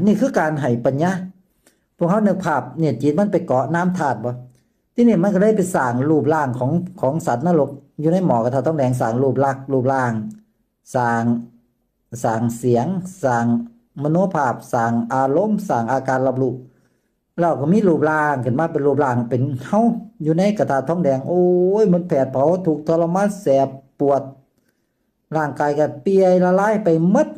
ນີ້ຄືການໃຫ້ປັນຍາ. ພວກເຮົານຶກພາບນີ້ ຈິດມັນໄປເກາະນ້ຳທາດບໍ່? ທີນີ້ມັນກໍເລີຍໄປສ້າງຮູບຮ່າງຂອງ ຂອງສັດນະລົກ ຢູ່ໃນໝໍ້ກະທະທອງແດງ ສ້າງຮູບລັກ ຮູບຮ່າງ ສ້າງ ສ້າງສຽງ ສ້າງມະໂນພາບ ສ້າງອາລົມ ສ້າງອາການຮັບຮູ້ ແລ້ວກໍມີຮູບຮ່າງຂຶ້ນມາ ເປັນຮູບຮ່າງເປັນເຮົາຢູ່ໃນກະທະທອງແດງ. ໂອ້ຍ ມັນແຜດເຜົາ ທຸກທໍລະມານ ແສບປວດ ຮ່າງກາຍກໍເປື່ອຍລະລາຍໄປໝົດ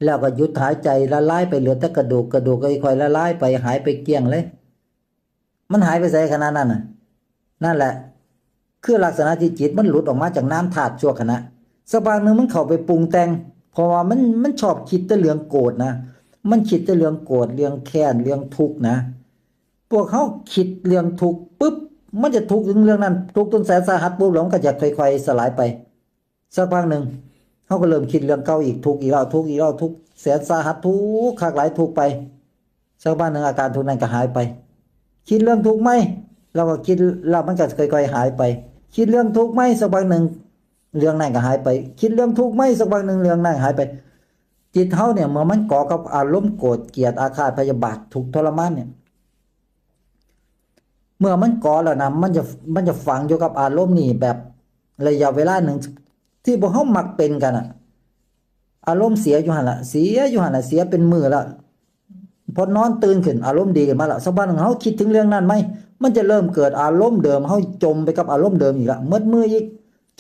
ແລ້ວກໍຢຸດຫາຍໃຈ ລະລາຍໄປ ເຫຼືອແຕ່ກະດູກ ກະດູກກໍຄ່ອຍໆລະລາຍໄປ ຫາຍໄປກ້ຽງເລີຍ. ມັນຫາຍໄປໃສຂະໜາດນັ້ນນະ? ນັ້ນແຫຼະ ຄືລັກສະນະທີ່ຈິດມັນຫຼຸດອອກມາຈາກນ້ຳທາດຊົ່ວຂະນະ. ສັກພັກໜຶ່ງມັນເຂົ້າໄປປຸງແຕ່ງ ເພາະວ່າມັນ ມັນຊອບຄິດແຕ່ເລື່ອງໂກດນະ ມັນຄິດແຕ່ເລື່ອງໂກດ ເລື່ອງແຄ້ນ ເລື່ອງທຸກນະ. ພວກເຮົາຄິດເລື່ອງທຸກປຶບ ມັນຈະທຸກເລື່ອງນັ້ນ ທຸກຈົນແສນສາຫັດປຸບ ແລ້ວມັນກໍຈະຄ່ອຍໆສະຫຼາຍໄປ. ສັກພັກໜຶ່ງ ເຮົາກໍເລີ່ມຄິດເລື່ອງເກົ່າອີກ ທຸກອີກແລ້ວ ທຸກອີກແລ້ວ ທຸກແສນສາຫັດ ທຸກຄັກຫຼາຍ ທຸກໄປ. ສັກພັກໜຶ່ງອາການທຸກນັ້ນກໍຫາຍໄປ. ຄິດເລື່ອງທຸກໃໝ່ ເຮົາກໍຄິດ ແລ້ວມັນກໍຄ່ອຍໆຫາຍໄປ. ຄິດເລື່ອງທຸກໃໝ່ ສັກພັກໜຶ່ງເລື່ອງນັ້ນກໍຫາຍໄປ. ຄິດເລື່ອງທຸກໃໝ່ ສັກພັກໜຶ່ງເລື່ອງນັ້ນຫາຍໄປ. ຈິດເຮົານີ້ ເມື່ອມັນເກາະກັບອາລົມໂກດ ກຽດ ອາຄາດ ພະຍາບາດ ທຸກທໍລະມານນີ້ ເມື່ອມັນເກາະແລ້ວນະ ມັນຈະ ມັນຈະຝັງຢູ່ກັບອາລົມນີ້ແບບໄລຍະເວລາໜຶ່ງ ທີ່ພວກເຮົາມັກເປັນກັນນະ. ອາລົມເສຍຢູ່ຫັ້ນລະ ເສຍຢູ່ຫັ້ນລະ ເສຍເປັນມື້ລະ. ພໍນອນຕື່ນຂຶ້ນ ອາລົມດີຂຶ້ນມາລະ ສະບາຍໜຶ່ງ ເຮົາຄິດເຖິງເລື່ອງນັ້ນໃໝ່ ມັນຈະເລີ່ມເກີດອາລົມເດີມ ເຮົາຈົມໄປກັບອາລົມເດີມອີກລະ ໝົດມື້ອີກ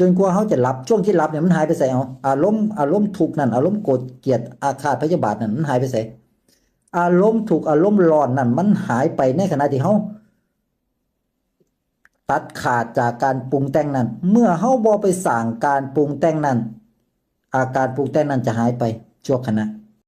ຈົນກວ່າເຮົາຈະຫຼັບ. ຊ່ວງທີ່ຫຼັບນີ້ມັນຫາຍໄປໃສເອົາ? ອາລົມ ອາລົມທຸກນັ້ນ ອາລົມໂກດ ກຽດ ອາຄາດ ພະຍາບາດນັ້ນ ມັນຫາຍໄປໃສ? ອາລົມທຸກ ອາລົມຮ້ອນນັ້ນ ມັນຫາຍໄປໃນຂະນະທີ່ເຮົາຕັດຂາດຈາກການປຸງແຕ່ງນັ້ນ. ເມື່ອເຮົາບໍ່ໄປສ້າງການປຸງແຕ່ງນັ້ນ ອາການປຸງແຕ່ງນັ້ນຈະຫາຍໄປຊົ່ວຂະນະ.